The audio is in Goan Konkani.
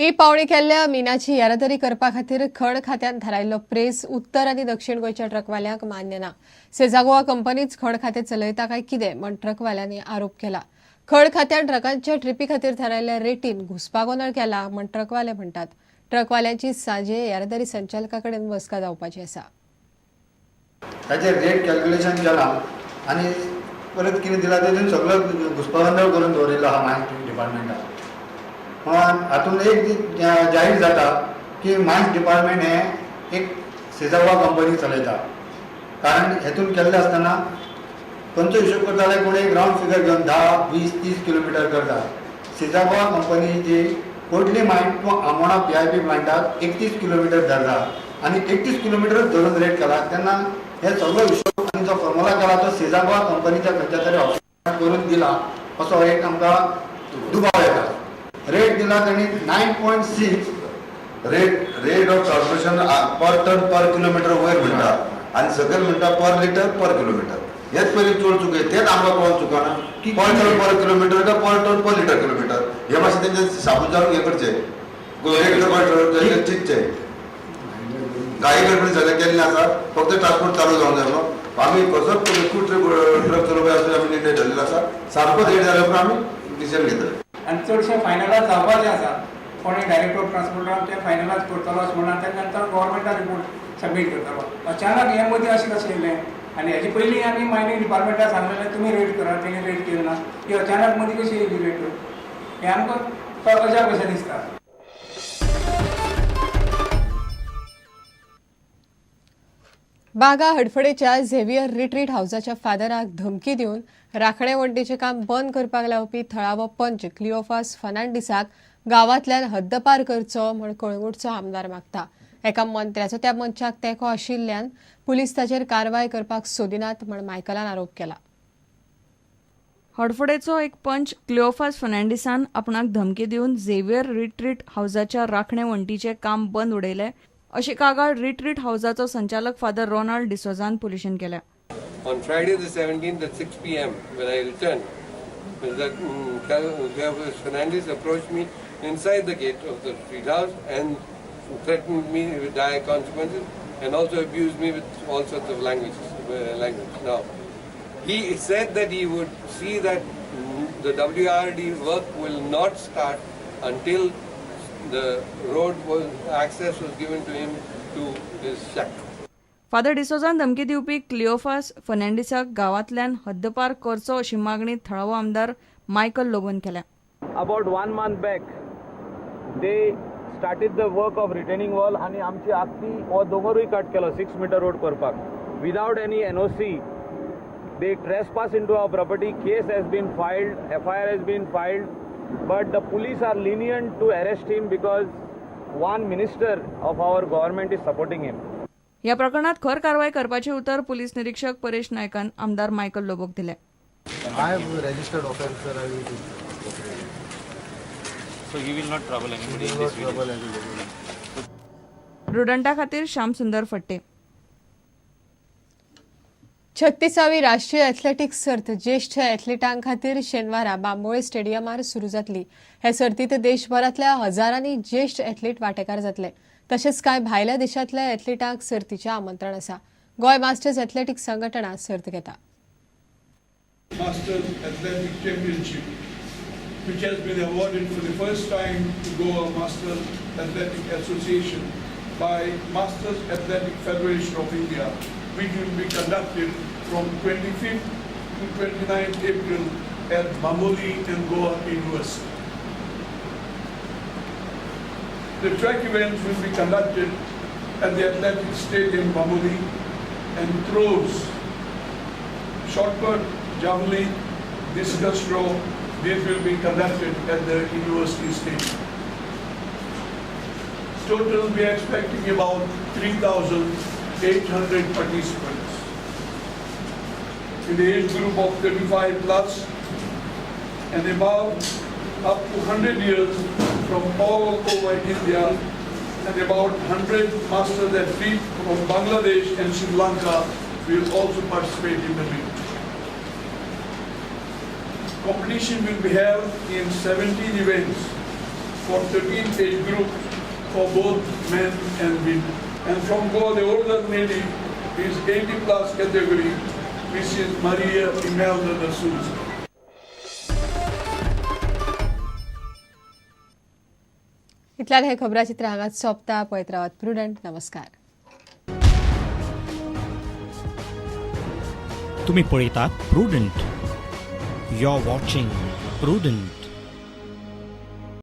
ही पावणी केल्ल्या मिनाची येरादारी करपा खातीर खण खात्यान थारायल्लो प्रेस उत्तर आनी दक्षिण गोंयच्या ट्रकवाल्यांक मान्य ना. सेझा गोवा कंपनीच खण खातें चलयता काय कितें म्हण ट्रकवाल्यांनी आरोप केला. खण खात्यान ट्रकांच्या ट्रिपी खातीर थारायल्ल्या रेटीन घुस्पागोंदळ केला म्हण ट्रकवाले म्हणटात. ट्रकवाल्यांची सांजे येरादारी संचालका कडेन बसका जावपाची आसा. ताचेर रेट कॅल्क्युलेशन केलां आनी परत कितें दिलां तेतून सगळो घुस्पागोंदळ करून दवरिल्लो आहा मायन्स डिपार्टमेंटान. म्हणून हातूंत एक जाहीर जाता की मायन्स डिपार्टमेंट हें एक सेझा गोवा कंपनी चलयता. कारण हेतून केल्लें आसतना खंयचो हिशोब करता जाल्यार कोण एक रावंड फिगर घेवन 10, 20, 30 किलोमिटर करता. सेझा गोवा कंपनी जी कोडली मायन टू आमोणा PIP प्लांटाक 31 किलोमिटर धरता आनी 31 किलोमिटरच धरून रेट केला. तेन्ना हे सगळो हिशोब आनी जो फॉर्मुला केला तो सेझा गोवा कंपनीच्या खंयच्या तरी ऑफिसाक करून दिला असो एक आमकां दुबाव येता. रेट दिला तांणी 9.6. Rate of transportation per ton per kilometre वयर म्हणटा आनी सकयल म्हणटा पर लिटर पर किलोमिटर. हेच पयलीं चड चुक, तेच आमकां कळोन चुकना. पर टन पर किलोमिटर काय पर टन पर लिटर किलोमिटर हे मातशें तेंचे साबूत जावन हें करचें, रेट चिंतचें. गाडी गडबडी सगळें केल्लें आसा, फक्त ट्रान्सपोर्ट चालू जावंक जाय म्हणून आमी कसोच एकूच ट्रक चलोवपाक असो आमी निर्णय धरलेलो आसा. सारकोच रेट जाल्या उपरांत आमी डिसिजन घेतले. आनी चडशें फायनलायज जावपाचें आसा. कोणी डायरेक्टर ऑफ ट्रान्सपोर्टान तें फायनलायज करतलो अशें म्हणून ताका नंतर गव्हर्मेंटाक रिपोर्ट सबमीट करतलो. अचानक हें मदीं अशें कशें येयलें? आनी हेजे पयलीं आमी मायनींग डिपार्टमेंटाक सांगलेलें तुमी रेट करा, तेणी रेट केली ना. ही अचानक मदीं कशी येयली रेट, हें आमकां अजाप कशें दिसता. बागा हडफडेच्या झेवियर रिट्रीट हावसाच्या फादराक धमकी दिवन राखणे वण्टीचें काम बंद करपाक लावपी थळावो पंच क्लिओफास फर्नांडीसाक गांवांतल्यान हद्दपार करचो म्हण कळंगूटचो आमदार मागता. एका मंत्र्याचो त्या मनशाक तेंको आशिल्ल्यान पुलीस ताचेर कारवाय करपाक सोदिनात म्हण मायकलान आरोप केला. हडफडेचो एक पंच क्लिओफास फर्नांडीसान आपणाक धमकी दिवन झेवियर रिट्रीट हावजाच्या राखणे वण्टीचें काम बंद उडयलें अशी कागाळ रिट्रीट हावजाचो संचालक फादर रोनाल्ड डिसोजान पुलिशेन केल्या. On Friday the 17th at 6 p.m., when I returned, Mr. Cleophas Fernandez approached me inside the gate of the retreat house and threatened me with dire consequences and also abused me with all sorts of language. Now, he said that he would see that the WRD work will not start until the road was access was given to him to his shack. Father डिसोजान धमकी दिवपी क्लिओफास फर्नांडीसाक गांवांतल्यान हद्दपार करचो अशी मागणी थळावो आमदार मायकल लोबोन केल्या. About one month back, they started the work of retaining wall आनी आमची आख्खी हो दोंगरूय कट केलो 6 मिटर रोड करपाक without any NOC. They trespass into our property. Case has been filed, FIR has been filed, but the police are lenient to arrest him because one minister of our government is supporting him. ह्या प्रकरणात खर कारवाय करपाचें उतर पुलीस निरीक्षक परेश नायकान आमदार मायकल लोबोक दिलें. I have a registered offence, sir. I will do. So he will not trouble anybody in Will this not village. Trouble anybody. प्रुडंटा खातीर श्याम सुंदर फट्टे. 36वी राष्ट्रीय एथलेटिक्स सर्त ज्येश्ठ एथलिटां खातीर शेनवारा बांबोळे स्टेडियमार सुरू जातली. हे सर्तीत देशभरांतल्या हजारांनी ज्येश्ठ एथलीट वांटेकार जातले. तशेंच कांय भायल्या देशांतल्या एथलिटांक सर्तीचें आमंत्रण आसा. गोंय मास्टर्स एथलेटिक्स संघटना सर्त घेता. Masters Athletic Championship, which has been awarded for the first time to Goa Masters Athletic Association by Masters Athletic Federation of India, which will be conducted from 25th to 29th April at Bambolim in Goa University. The track events will be conducted at the Athletic Stadium, Bambolim, and throws, shot put, javelin, discus throw, these will be conducted at the university stadium. Total, we are expecting about 3,800 participants. In the age group of 35 plus and above, up to 100 years from all over India, and about 100 masters athletes from Bangladesh and Sri Lanka will also participate in the meet. Competition will be held in 17 events. for 13 age groups for both men and women. And from Goa, the older lady is 80 plus category, Mrs. Maria Imelda de Souza. इतल्यान हे खबराचित्र हांगाच सोंपता. पळयत रावात प्रुडंट. नमस्कार. तुम्ही पळयतात Prudent. You are watching Prudent.